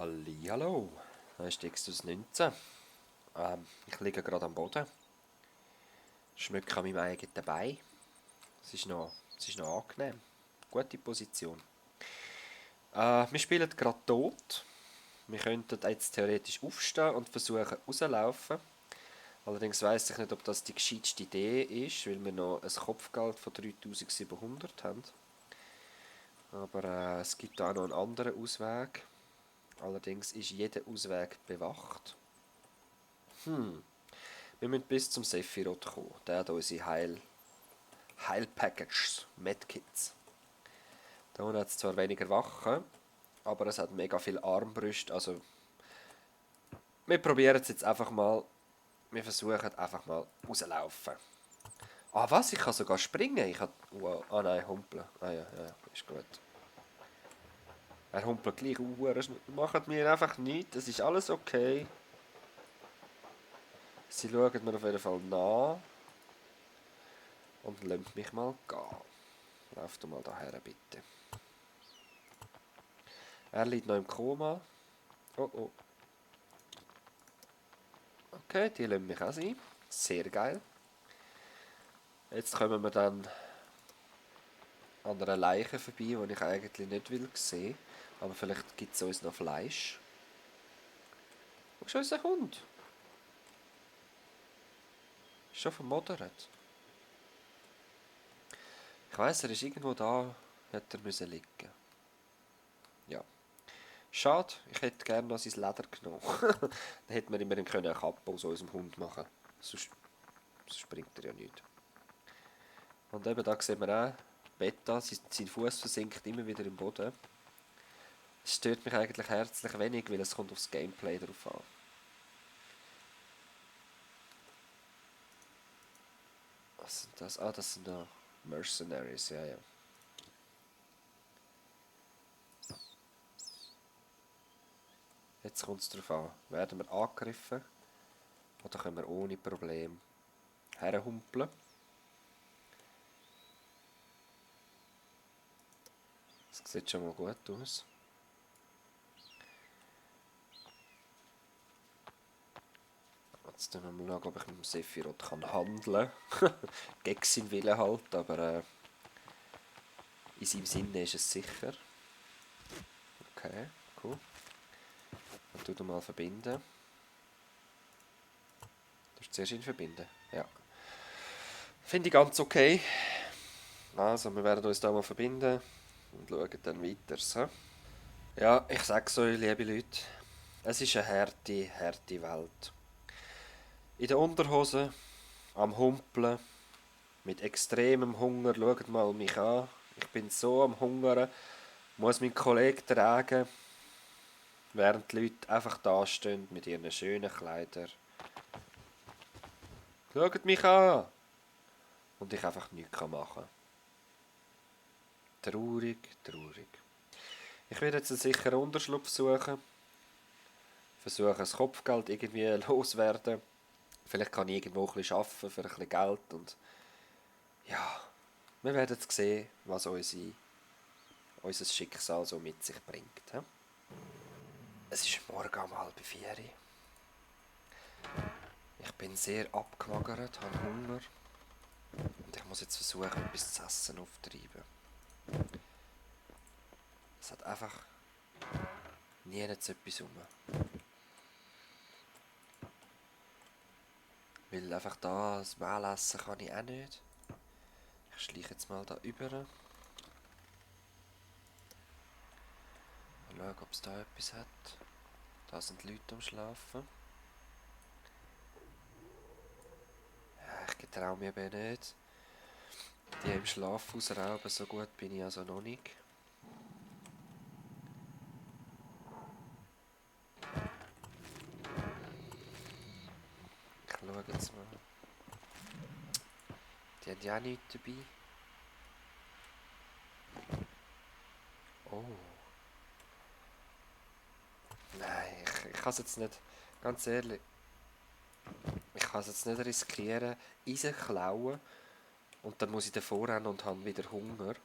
Hallihallo, da ist die Exodus 19. Ich liege gerade am Boden, schmücke an meinem eigenen Bein. Es ist noch angenehm. Gute Position. Wir spielen gerade tot. Wir könnten jetzt theoretisch aufstehen und versuchen rauszulaufen. Allerdings weiss ich nicht, ob das die gescheiteste Idee ist, weil wir noch ein Kopfgeld von 3700 haben. Aber es gibt auch noch einen anderen Ausweg. Allerdings ist jeder Ausweg bewacht. Wir müssen bis zum Sephiroth kommen. Der hat unsere Heilpackages, Medkits. Da unten hat es zwar weniger Wachen, aber es hat mega viel Armbrüste. Also, wir probieren es jetzt einfach mal. Wir versuchen einfach mal rauszulaufen. Ah, was? Ich kann sogar springen. Ich kann... Wow. Ah nein, humpeln. Ah ja, ja, ist gut. Er humpelt gleich. Macht mir einfach nichts. Es ist alles okay. Sie schauen mir auf jeden Fall nach. Und lasst mich mal gehen. Lauf du mal daher, bitte. Er liegt noch im Koma. Oh oh. Okay, die lassen mich auch sein. Sehr geil. Jetzt kommen wir dann an einer Leiche vorbei, die ich eigentlich nicht will sehen. Aber vielleicht gibt es uns noch Fleisch. Wo ist unser Hund? Ist schon vermodert. Ich weiss, er ist irgendwo da, hätte er müssen liegen. Ja. Schade, ich hätte gerne noch sein Leder genommen. Dann hätte man immerhin eine Kappe aus unserem Hund machen können. Sonst bringt er ja nichts. Und eben da sehen wir auch, Beta, sein Fuß versinkt immer wieder im Boden. Es stört mich eigentlich herzlich wenig, weil es kommt aufs Gameplay drauf an. Was sind das? Ah, das sind da Mercenaries, ja, ja. Jetzt kommt es darauf an. Werden wir angegriffen? Oder können wir ohne Problem herhumpeln? Das sieht schon mal gut aus. Jetzt schauen wir mal, ob ich mit dem Sephiroth handeln kann. Gegen seinen Willen halt, aber in seinem Sinne ist es sicher. Okay, cool. Dann tu mal verbinden. Du hast zuerst ihn verbinden? Ja. Finde ich ganz okay. Also, wir werden uns da mal verbinden und schauen dann weiter. So. Ja, ich sag's euch, liebe Leute, es ist eine harte Welt. In der Unterhose, am Humpeln, mit extremem Hunger, schaut mal mich an. Ich bin so am Hungern, muss meinen Kollegen tragen, während die Leute einfach da stehen mit ihren schönen Kleidern. Schaut mich an! Und ich einfach nichts machen kann. Traurig, traurig. Ich werde jetzt einen sicheren Unterschlupf suchen. Versuchen, das Kopfgeld irgendwie loswerden. Vielleicht kann ich irgendwo ein bisschen arbeiten für ein bisschen Geld. Und ja, wir werden sehen, was unser Schicksal so mit sich bringt. He? Es ist morgen um 3:30. Ich bin sehr abgemagert, habe Hunger. Und ich muss jetzt versuchen, etwas zu essen aufzutreiben. Es hat einfach nie etwas rum. Weil einfach da das Mehl essen kann ich auch nicht. Ich schleiche jetzt mal da über. Mal schauen, ob es da etwas hat. Da sind Leute am Schlafen. Ja, ich getraue mir aber nicht. Die im Schlaf ausrauben, so gut bin ich also noch nicht. Ich schaue jetzt mal. Die haben ja auch nichts dabei. Oh. Nein, ich kann es jetzt nicht. Ganz ehrlich. Ich kann es jetzt nicht riskieren, klauen und dann muss ich davor rennen und habe wieder Hunger.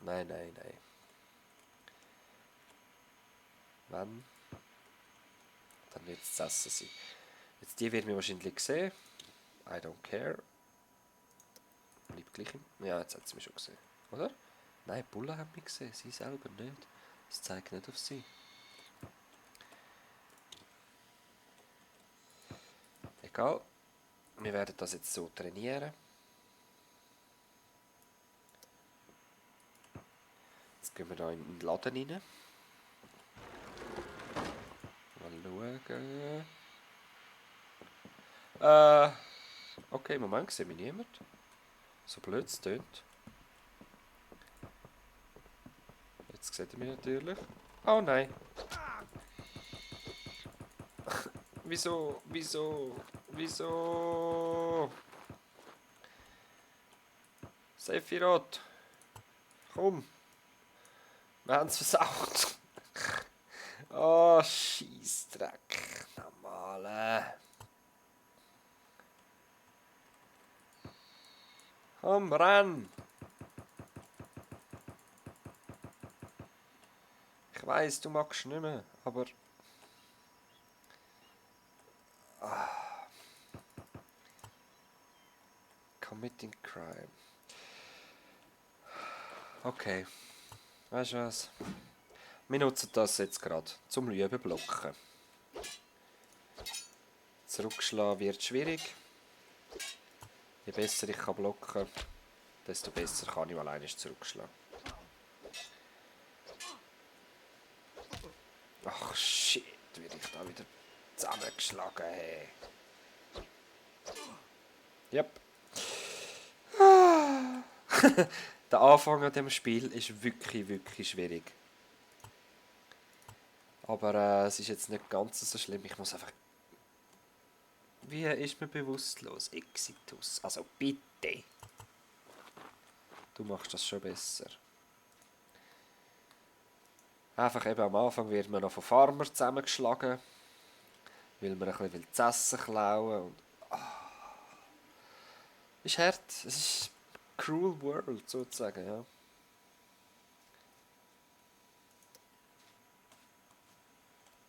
Nein, nein, nein. Wenn, dann wird es zu essen sein. Jetzt die wird mir wahrscheinlich sehen. I don't care. Bleibt gleich im... Ja, jetzt hat sie mich schon gesehen. Oder? Nein, die Bullen haben mich gesehen. Sie selber nicht. Das zeigt nicht auf sie. Egal. Wir werden das jetzt so trainieren. Jetzt gehen wir da in den Laden rein. Mal schauen. Okay, im Moment sieht mich niemand. So blöd es tönt. Jetzt sieht er mich natürlich. Oh nein. Wieso? Sephiroth. Komm. Wir haben es versaut. Oh, Scheissdreck. Normale. Komm, renn. Ich weiss, du magst nicht mehr, aber... Committing crime. Okay. Weißt du was? Wir nutzen das jetzt gerade zum Üben blocken. Zurückschlagen wird schwierig. Je besser ich kann blocken, desto besser kann ich alleine zurückschlagen. Ach shit, werde ich da wieder zusammengeschlagen. Hey. Yep. Der Anfang an diesem Spiel ist wirklich schwierig. Aber es ist jetzt nicht ganz so schlimm. Ich muss einfach... Wie ist mir bewusstlos? Exitus. Also bitte. Du machst das schon besser. Einfach eben am Anfang wird man noch von Farmer zusammengeschlagen. Weil man ein bisschen zu essen klauen und... Ist hart. Es ist... Cruel World, sozusagen, ja.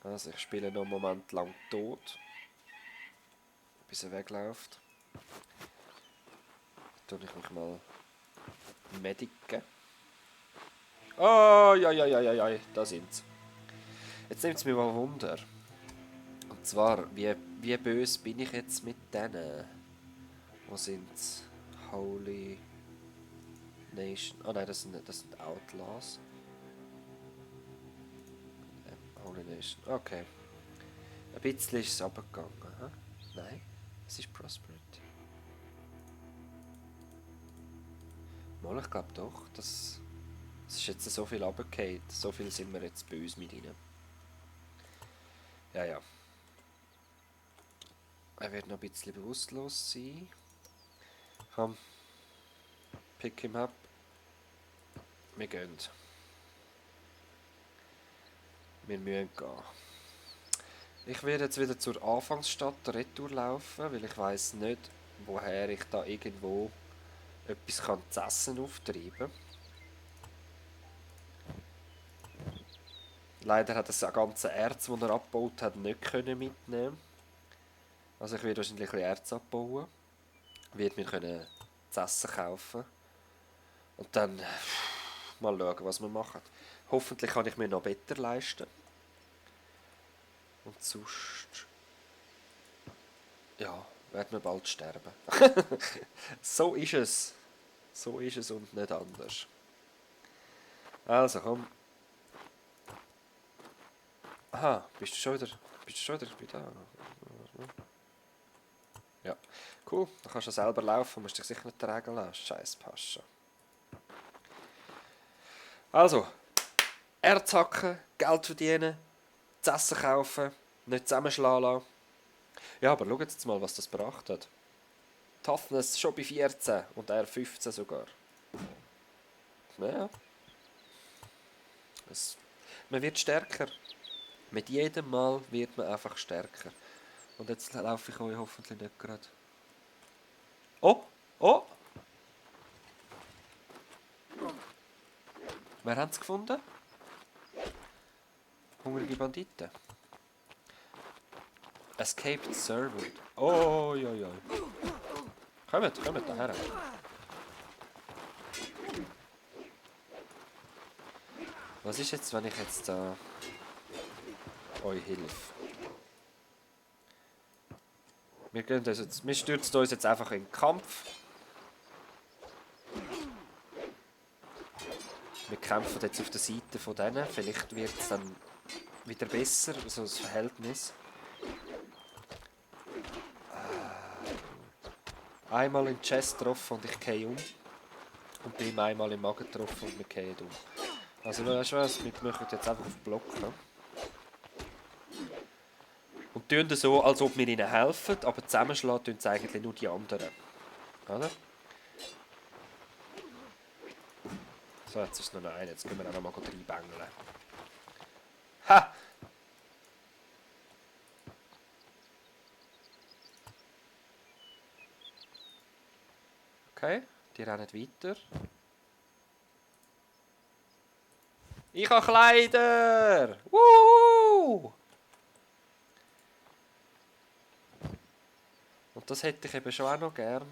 Also ich spiele noch einen Moment lang tot. Bis er wegläuft. Dann tue ich mich mal mediken. Oh, ja, da sind sie. Jetzt nimmt es mich mal Wunder. Und zwar, wie böse bin ich jetzt mit denen? Wo sind sie? Holy Nation. Oh nein, das sind Outlaws. Holy Nation. Okay. Ein bisschen ist es runtergegangen. Aha. Nein, es ist Prosperity. Mal, ich glaube doch, es ist jetzt so viel runtergefallen. So viel sind wir jetzt böse mit ihnen. Ja. Er wird noch ein bisschen bewusstlos sein. Komm. Pick him up. Wir gehen. Wir müssen gehen. Ich werde jetzt wieder zur Anfangsstadt Retour laufen, weil ich weiss nicht, woher ich da irgendwo etwas zu essen auftreiben kann. Leider hat das ganze Erz, das er abgebaut hat, nicht mitnehmen. Also ich werde wahrscheinlich ein bisschen Erz abbauen. Werde mir zu essen kaufen. Und dann mal schauen, was wir machen. Hoffentlich kann ich mir noch besser leisten. Und sonst... Ja, werden wir bald sterben. So ist es. So ist es und nicht anders. Also komm. Aha, bist du schon wieder? Ich bin da. Ja, cool. Dann kannst du selber laufen, musst dich sicher nicht tragen lassen. Scheiß Pascha. Also, Erz hacken, Geld verdienen, zu essen kaufen, nicht zusammenschlagen lassen. Ja, aber schau jetzt mal, was das gebracht hat. Toughness schon bei 14 und er 15 sogar. Ja. Man wird stärker. Mit jedem Mal wird man einfach stärker. Und jetzt laufe ich euch hoffentlich nicht gerade. Oh! Wer hat es gefunden? Hungrige Banditen. Escaped Servant. Oh, ja, ja. Kommt daher. Was ist jetzt, wenn ich jetzt da euch helfe? Wir stürzen uns jetzt einfach in den Kampf. Wir kämpfen jetzt auf der Seite von denen. Vielleicht wird es dann wieder besser, so das Verhältnis. Einmal in die Chest getroffen und ich gehe um. Und bei ihm einmal im Magen getroffen und wir gehen um. Also weißt du was, wir machen jetzt einfach auf Blocken. Und tun das so, als ob wir ihnen helfen, aber zusammenschlagen tun es eigentlich nur die anderen. Oder? So, jetzt ist noch einer. Jetzt können wir auch noch mal reinbängeln. Ha! Okay, die rennen weiter. Ich habe Kleider! Wuhu! Und das hätte ich eben schon auch noch gern.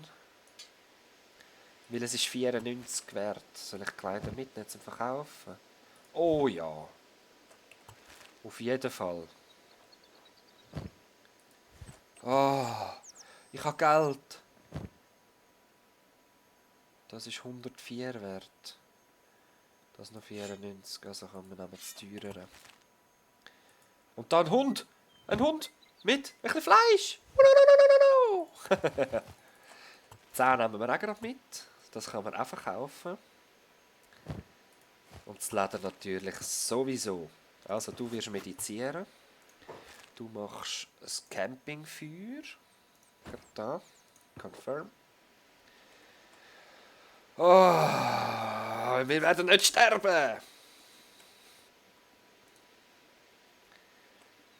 Weil es ist 94 wert. Soll ich Kleider mitnehmen zum Verkaufen? Oh ja. Auf jeden Fall. Ah, ich habe Geld. Das ist 104 wert. Das noch 94, also kann man nehmen das teurere. Und da ein Hund! Ein Hund! Mit ein bisschen Fleisch! 10 nehmen wir auch gerade mit. Das kann man auch verkaufen. Und das Leder natürlich sowieso. Also du wirst medizieren. Du machst ein Campingfeuer. Da. Confirm. Oh, wir werden nicht sterben.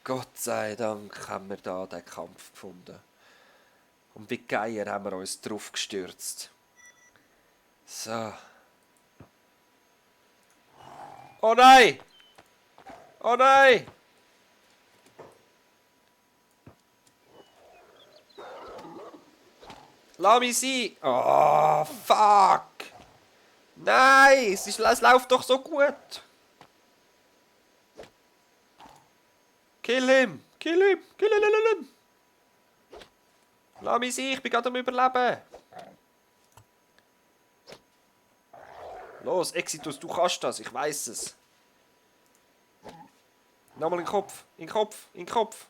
Gott sei Dank haben wir da den Kampf gefunden. Und wie Geier haben wir uns drauf gestürzt. So. Oh nein! Oh nein! Lass mich sein! Oh, fuck! Nein! Es läuft doch so gut! Kill him! Kill him! Kill him! Lass mich sein, ich bin gerade am Überleben! Los, Exitus, du kannst das, ich weiß es. Nochmal in den Kopf, in den Kopf, in den Kopf.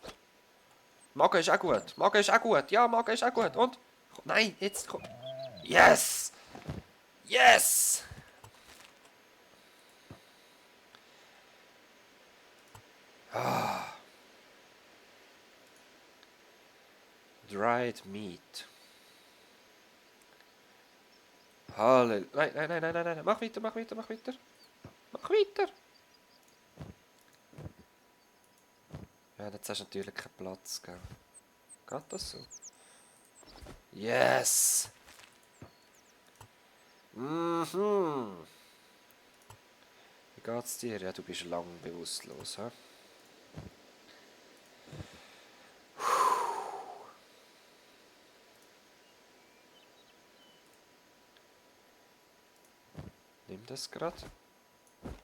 Magen ist auch gut, Magen ist auch gut, ja, Magen ist auch gut. Und? Nein, jetzt komm. Yes! Yes! Ah. Dried meat. Halleluja. Nein. Mach weiter. Mach weiter. Ja, jetzt hast du natürlich keinen Platz, gell? Geht das so? Yes! Mhm. Wie geht's dir? Ja, du bist lang bewusstlos, hä? Nimm das gerade.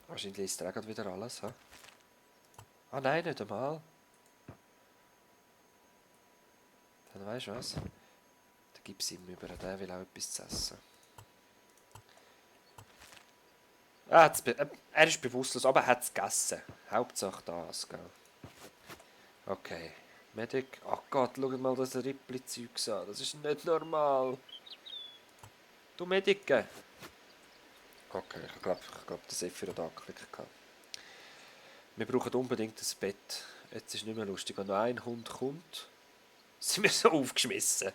Wahrscheinlich ist er auch wieder alles, hä? Ah nein, nicht einmal. Dann weisst du was? Dann gib's ihm über, der will auch etwas zu essen. Ah, er ist bewusstlos, aber er hat es gegessen. Hauptsache das, gell? Okay. Medic. Ach Gott, schau mal das Rippli-Zeug an. Das ist nicht normal. Du Medic. Okay, ich glaube, der Sephiroth hat angeklickt. Wir brauchen unbedingt ein Bett. Jetzt ist es nicht mehr lustig. Wenn noch ein Hund kommt, sind wir so aufgeschmissen.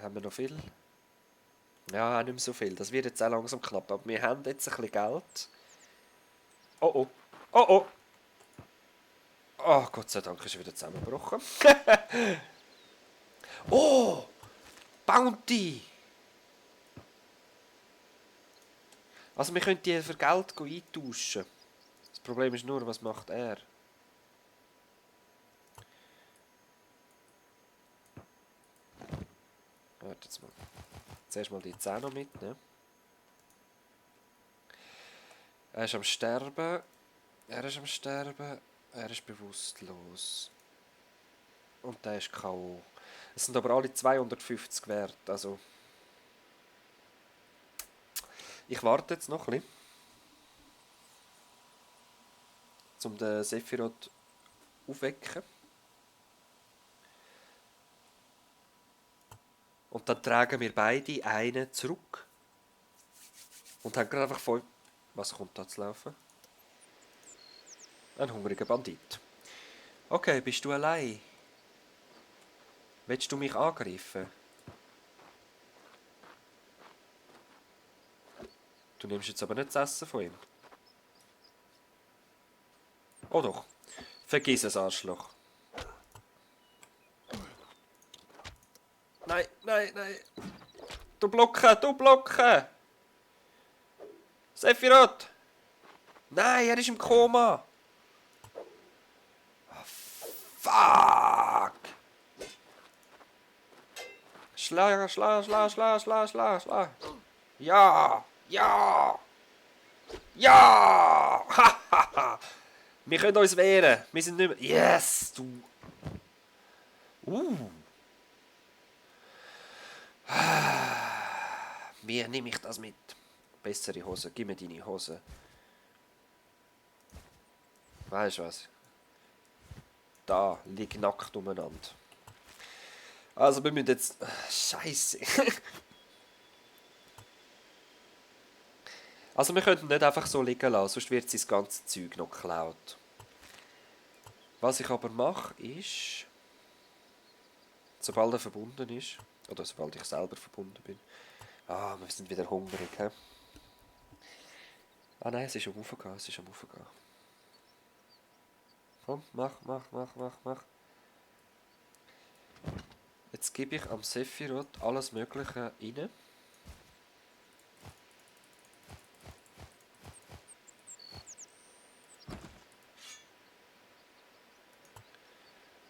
Haben wir noch viel? Ja, nicht mehr so viel. Das wird jetzt auch langsam knapp. Aber wir haben jetzt ein bisschen Geld. Oh oh. Oh oh. Oh, Gott sei Dank ist er wieder zusammengebrochen. Oh! Bounty! Also wir können die für Geld eintauschen. Das Problem ist nur, was macht er? Warte jetzt mal. Zuerst mal die 10 noch mitnehmen. Er ist am Sterben. Er ist am Sterben. Er ist bewusstlos. Und der ist K.O. Es sind aber alle 250 wert. Also. Ich warte jetzt noch ein bisschen. Um den Sephiroth aufwecken. Und dann tragen wir beide einen zurück. Und haben gerade einfach voll. Was kommt da zu laufen? Ein hungriger Bandit. Okay, bist du allein? Willst du mich angreifen? Du nimmst jetzt aber nicht das Essen von ihm. Oh doch. Vergiss es, Arschloch. Nein, nein, nein. Du blocken, du blocken. Sephiroth. Nein, er ist im Koma. Fuck. Schlag, schlag, schlag, schlag, schlag, schlag, schlag. Ja, ja. Ja. Hahaha. Wir können uns wehren. Wir sind nicht mehr... Yes, du... Wie nehme ich das mit? Bessere Hose. Gib mir deine Hose. Weißt du was? Da, lieg nackt umeinander. Also wir müssen jetzt... Scheiße. Also wir könnten nicht einfach so liegen lassen, sonst wird sein ganzes Zeug noch geklaut. Was ich aber mache, ist... Sobald er verbunden ist, oder sobald ich selber verbunden bin... Ah, wir sind wieder hungrig, hä? Ah nein, es ist am Aufgehen, es ist am Aufgehen. Komm, mach, mach, mach, mach, mach. Jetzt gebe ich am Sephiroth alles Mögliche rein.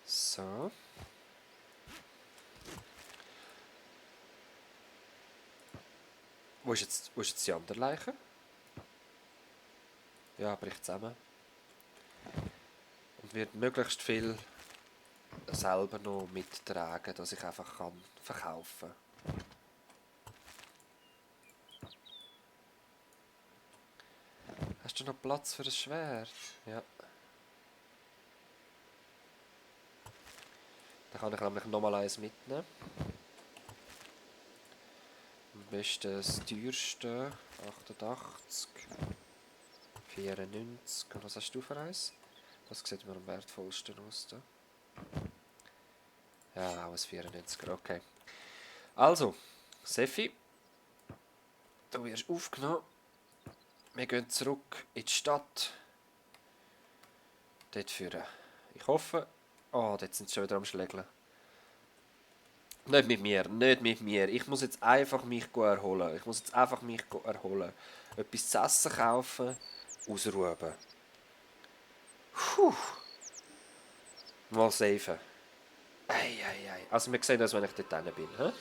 So. Wo ist jetzt die andere Leiche? Ja, bricht zusammen. Und wird möglichst viel selber noch mittragen, dass ich einfach kann verkaufen kann. Hast du noch Platz für ein Schwert? Ja. Dann kann ich nämlich nochmal eins mitnehmen. Am besten das teuerste. 88. 94. Und was hast du für eins? Das sieht mir am wertvollsten aus. Da. Ja, auch ein 94er. Okay. Also, Sephi. Du wirst aufgenommen. Wir gehen zurück in die Stadt. Dort führen. Ich hoffe... Oh, dort sind sie schon wieder am Schlägeln. Nicht mit mir, nicht mit mir. Ich muss jetzt einfach mich erholen. Ich muss jetzt einfach mich erholen. Etwas zu essen kaufen, ausruhen. Puh. Mal safen. Ei, ei, ei. Also wir sehen uns, wenn ich dort bin. He?